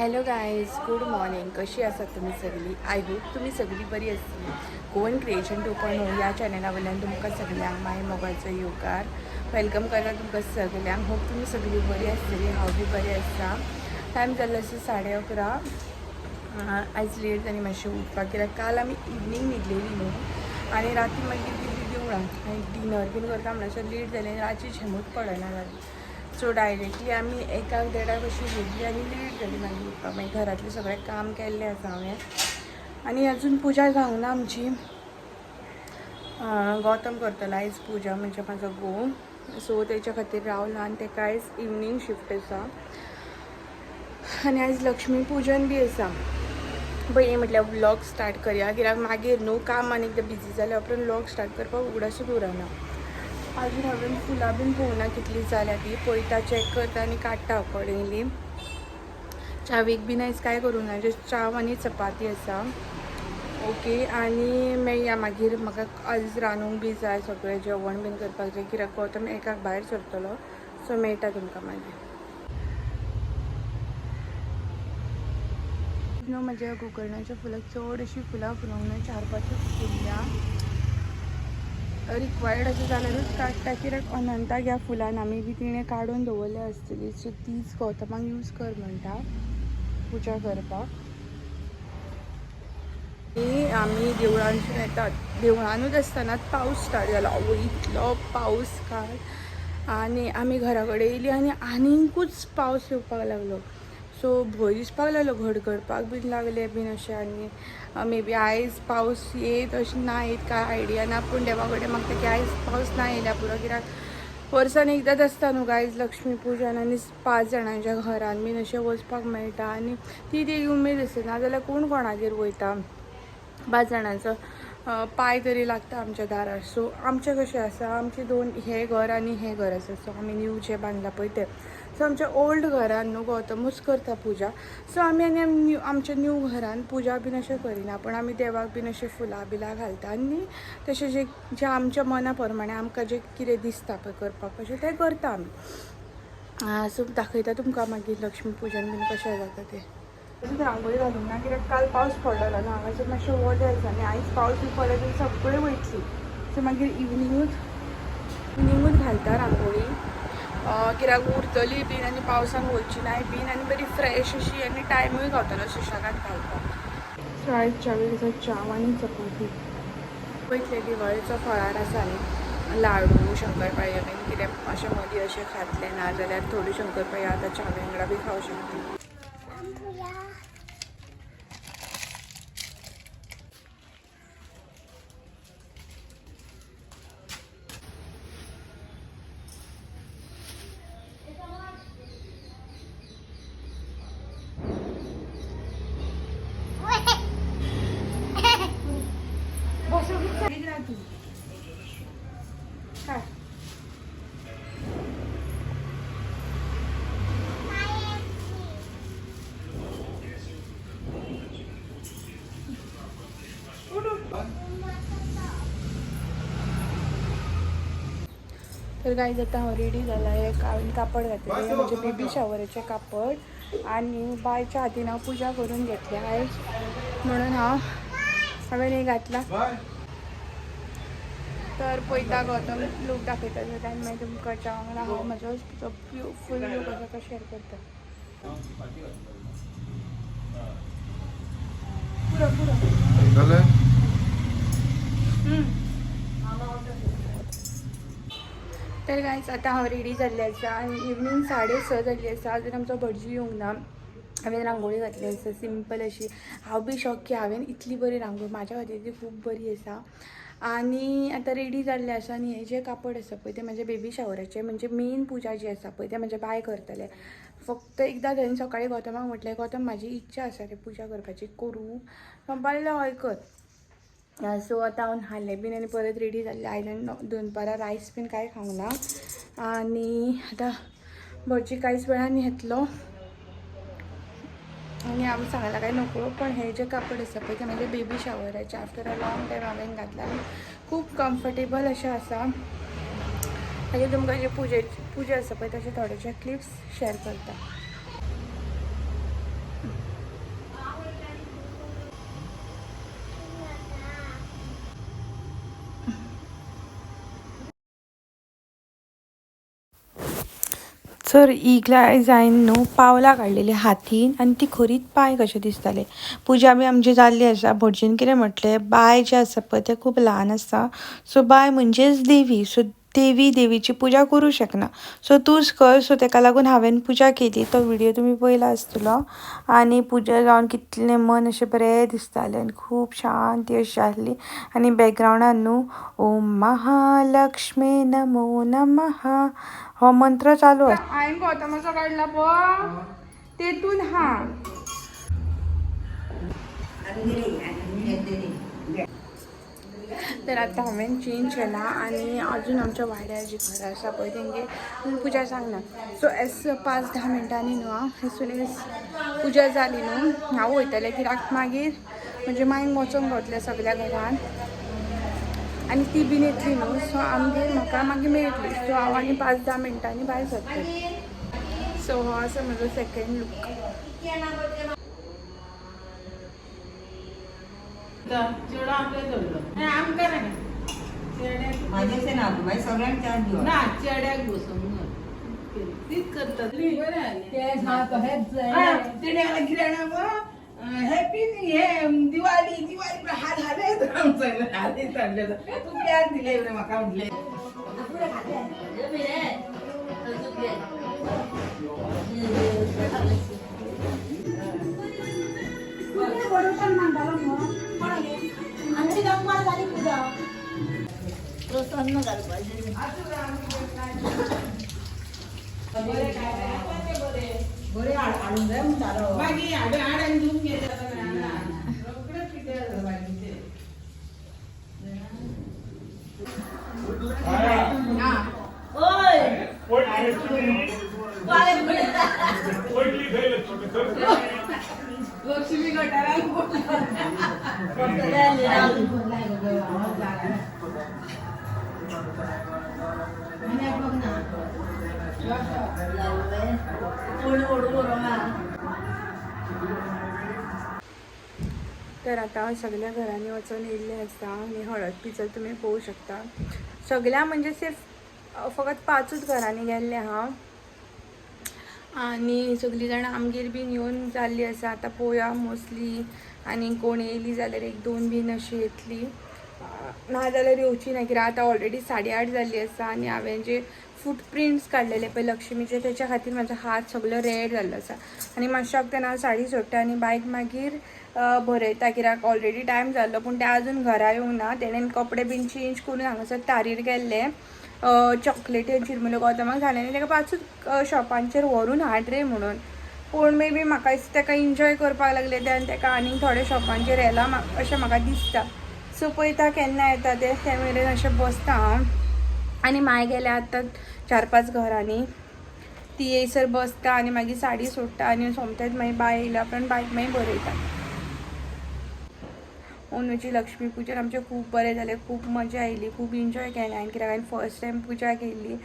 Hello guys, good morning. कशी आसात तुमी सगळी? I hope तुमी सगळी बरी आसतली. गोवन क्रिएशन 2.0 ह्या चॅनला वयल्यान तुमकां सगळ्यांक माय मोगाचो येवकार. Welcome करता तुमकां सगळ्यांक. होप तुमी सगळी बरी आसतली. हांव बी बरी आसा. टायम जाल्लो आसा 11:30. आयज लेट जाली मातशें उठपाक, कित्याक काल आमी इवनींग न्हिदलेली न्हू आनी राती मागीर गेली देवळान आनी डिनर बीन करता म्हणसर लेट जालें आनी रातची झेमूच पडना जाली. सो डायरेक्टली आमी 1-1:30 अशी न्हिदली आनी लेट जाली मागीर उठपाक. मागीर घरांतलें सगळें काम केल्लें आसा हांवें आनी अजून पुजा जावंक ना आमची. गौतम करतलो आयज पुजा, म्हणजे म्हाजो घोव. सो तेच्या खातीर रावला आनी तेका आयज इवनींग शिफ्ट आसा आनी आयज लक्ष्मी पूजन बी आसा. पयलीं म्हटल्यार व्लॉग स्टार्ट करया, कित्याक मागीर न्हू काम आनी एकदां बिजी जाल्या उपरांत व्लॉग स्टार्ट करपाक उगडासूच उरना. अजून हांवें फुलां बीन पळोवना कितली जाल्या ती. पळयता, चॅक करता आनी काडटा अकॉर्डिंगली. च्यावेक बीन आयज कांय करूंक ना, जस्ट च्याव आनी चपाती आसा. ओके, आनी मेळया मागीर. म्हाका आयज रांदूंक बी जाय, सगळें जेवण बीन करपाक जाय, कित्याक गौतम 1:00 भायर सरतलो. सो मेळटा तुमकां मागीर. न्हू म्हज्या गोकर्णाच्या फुलां चड अशीं फुलां फुलोवंक ना, 4-5 फुलल्या. रिक्वायर्ड अशें जाल्यारूच काडटा, कित्याक अनंताक ह्या फुलान आमी बी तिणें काडून दवरल्या आसतली. सो तीच गौतमाक यूज कर म्हणटा पुजा करपाक. आमी देवळांतसून येतात, देवळानूच आसतनाच पावस स्टार्ट जालो. आवय, इतलो पावस काल. आनी आमी घरा कडेन येयली आनी आनीकूच पावस येवपाक लागलो. सो भंय दिसपाक लागलो, घडघडपाक बीन लागले बीन अशें. आनी मे बी आयज पावस येत अशें ना येत काय आयडिया ना, पूण देवा कडेन मागता की आयज पावस ना येयल्या पुरो, कित्याक वर्सान एकदांच आसता न्हू गायज लक्ष्मी पुजन आनी 5 जाणांच्या घरान बीन अशें वचपाक मेळटा आनी ती ती उमेद आसता. नाजाल्यार कोण कोणागेर वयता? 5 जाणांचो पांय तरी लागता आमच्या दारार. सो आमचें कशें आसा, आमचें 2 हें घर आनी हें घर आसा. सो आमी न्यू जें बांदलां पळय तें. सो आमच्या ओल्ड घरान न्हू गौतमूच करता पुजा. सो आमी आनी आमच्या न्यू घरान पुजा बीन अशें करिना, पूण आमी देवाक बीन अशें फुलां बिलां घालता आनी तशें जें जें आमच्या मना प्रमाणे आमकां जें कितें दिसता पळय करपाक कशें तें करता आमी. सो दाखयता तुमकां मागीर लक्ष्मी पुजन बीन कशें जाता तें. तशेंच रांगोळी घालूंक ना, कित्याक काल पावस पडलेलो न्हू, हांगासर मातशें वोलें आसा आनी आयज पावस बी पडलो जाल्यार सगळें वयतली. सो मागीर इवनिंगूच घालता रांगोळी, कित्याक उरतली बीन आनी पावसान वयची नाय बीन आनी बरी फ्रेश अशी आनी टायमूय गावतलो सुशेगाद घालपाक. सो आयज च्यावेक आसा च्याव आनी चपाती. पयतले दिवाळेचो फळार आसा न्ही, लाडू शंकरपाळी बीन कितें अशें मदीं अशें खातलें ना जाल्यार थोडी शंकरपाळी आतां च्यावे वांगडा बी खावंक शकता. काय तर गायज आतां हांव रेडी जाला. हें हांवें कापड घातलें, म्हणजे बेबी शावराचें कापड, आनी बायच्या हातीन हांव पुजा करून घेतली आयज, म्हणून हांवें हें घातलां. तर पळयता गौतम लूक दाखयता आनी मागीर तुमकां वांगडा हांव म्हजो फूल लूक आसा तो शेअर करता. पुरो पुरो. तर गायज आतां हांव रेडी जाल्लें आसा आनी इवनींग 6:30 जाल्ली आसा. अजून आमचो भटजी येवंक ना. हांवें रांगोळी घातली आसा सिंपल अशी. हांव बी शॉक की हांवें इतली बरी रांगोळी, म्हाज्या खातीर ती खूब बरी आसा. आनी आतां रेडी जाल्लें आसा आनी हें जें कापड आसा पळय तें म्हाज्या बेबी शावराचें, म्हणजे मेन पुजा जी आसा पळय तें म्हाज्या बाय करतलें. फक्त एकदां थंय सकाळीं गौतमाक म्हटलें, गौतम म्हाजी इच्छा आसा रे पुजा करपाची, करूं? म्हणपाक लागलो हय कर. सो आतां हांव न्हालें बीन आनी परत रेडी जाल्लें. आयल्यान दनपारां रायस बीन कांय खावंक ना आनी आतां भटजी कांयच वेळान येतलो आनी हांव सांगलां काय नको, पण हें जें कापड आसा पळय तें म्हाजें बेबी शावराचें आफ्टर अ लॉंग टायम हांवें घातलां आनी खूब कम्फर्टेबल अशें आसा. मागीर तुमकां जे पुजा आसा पळय तशे थोडेशे क्लिप्स शेअर करता. सर इगला जायन न्हू पावलां काडलेली हातीन आनी ती खरीच पांय कशें दिसताले. पुजा बी आमची जाल्ली आसा. भटजीन कितें म्हटलें, बाय जें आसा पळय तें खूब ल्हान आसा, सो बाय म्हणजेच देवी, सो देवी देवीची पुजा करूं शकना, सो तूंच कर. सो तेका लागून हांवें पुजा केली. तो व्हिडियो तुमी पळयला आसतलो. आनी पुजा जावन कितलें मन अशें बरें दिसतालें आनी खूब शांती अशी आसली. आनी बॅकग्रावंडान न्हू ओम महालक्ष्मी नमो नमः हो मंत्र चालू आसा. हांवें गौतमाचो काडला पळय तेतून हा. तर आता हांवें चेंज केला आनी अजून आमच्या वाड्यार जी घरां आसा पळय तेंगे पुजा सांगना. सो एस 5-10 मिनटांनी न्हू हांव एज सून एज पुजा जाली न्हू हांव वयतलें, कित्याक मागीर म्हणजे मागीर वचोंक गावतलें सगल्या घरान आनी ती बीन येतली न्हू, सो आमगेर म्हाका मागीर मेळटली. सो हांव आनी 5-10 मिनटांनी भायर सरतलें. सो हो आसा म्हजो सेकंड लूक. चेडो आपले धरलो आमकां ना चेड्याक. माझ्याचे ना, मागीर सगळ्यांक चान्स दिवप. ना, चेड्याक बसोवंक ना, तीच करता बरें. तेणे किरण हॅपी हे दिवाळी दिवाळी हात हालयत आमचो हालयत हाडले. तूं कित्याक दिले रे म्हाका म्हटलें. बरें हाडून जाय म्हणटालो. मागीर हाडून हाड आनी दिवन गेले रोखडेच पिड्ड्यार जाता बाकीचे. लक्ष्मी गटारान. तर आता सगळ्या घरांनी वचून येयल्लें आसा आनी हळद पिचर तुमी पळोवंक शकता. सगळ्या म्हणजे सिर्फ फकत 5च घरांनी गेल्लें हांव आनी सगळीं जाणां आमगेर बीन येवन जाल्लीं आसा. आतां पळोवया, मोस्टली आनी कोण येयली जाल्यार 1-2 बीन अशी येतली, ना जाल्यार येवची ना, कित्याक आतां ऑलरेडी 8:30 जाल्ली आसा. आनी हांवें जे फुटप्रिंट्स काडलेले पळय लक्ष्मीचे, तेच्या खातीर म्हाजो हात सगळो रेड जाल्लो आसा. आनी मातशें वखदान हांव साडी सोडटा आनी बायक मागीर भरयता, कित्याक ऑलरेडी टायम जाल्लो. पूण तें आजून घरा येवंक ना. तेणेन कपडे बीन चेंज करून हांगासर तारीर गेल्लें चॉकलेटी आनी चिरमुल्यो गौतमाक जालें आनी ताका 5च शॉपांचेर व्हरून हाड रे म्हणून. पूण मे बी म्हाका दिसता ताका एन्जॉय करपाक लागले ते आनी ताका आनीक थोड्या शॉपांचेर येला अशें म्हाका दिसता. सो पळयता केन्ना येता ते, ते मेरेन अशें बसता हांव. आनी माय गेल्या आतां 4-5 घरांनी, ती येयसर बसता आनी मागीर साडी सोडटा आनी सोमतेच मागीर बाय येयल्या उपरांत बायक मागीर बरयता. अंदूची लक्ष्मी पुजन आमचें खूब बरें जालें, खूब मजा आयली, खूब एन्जॉय केलें हांवें, कित्याक हांवें फर्स्ट टायम पुजा केल्ली.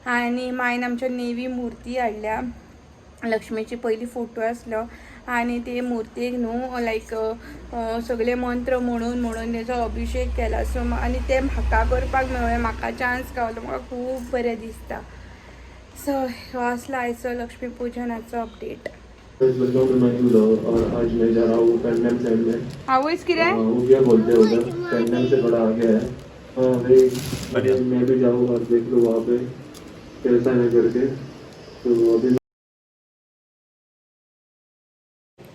आनी मायन आमच्या नेवी मुर्ती हाडल्या लक्ष्मीची, पयली फोटो आसलो आनी ते मुर्तीक न्हू लायक सगळे मंत्र म्हणून म्हणून तेजो अभिशेक केला. सो आनी ते म्हाका करपाक मेळ्ळें, म्हाका चान्स गावलो, म्हाका खूब बरें दिसता. सो हो आसलो आयचो लक्ष्मी पुजनाचो update. Welcome to my new vlog और आज मैं जा रहा हूँ पेंडम साइड में. आवयस कितें? वो क्या बोलते हैं, उधर पेंडम से थोड़ा आगे है. हाँ भाई, मैं भी जाऊँ और देख लूँ वहाँ पे कैसा है करके. तो अभी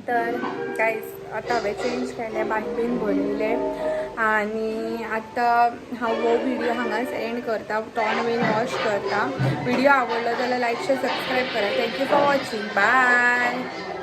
तर गायज, आतां हांवें चेंज केलें, बायक बीन भरयलें आनी आतां हांव हो व्हिडियो हांगाच एंड करता. तोंड बीन वॉश करता. व्हिडियो आवडलो जाल्यार लायक, शेअर, सबस्क्रायब करा. Thank you for watching. Bye.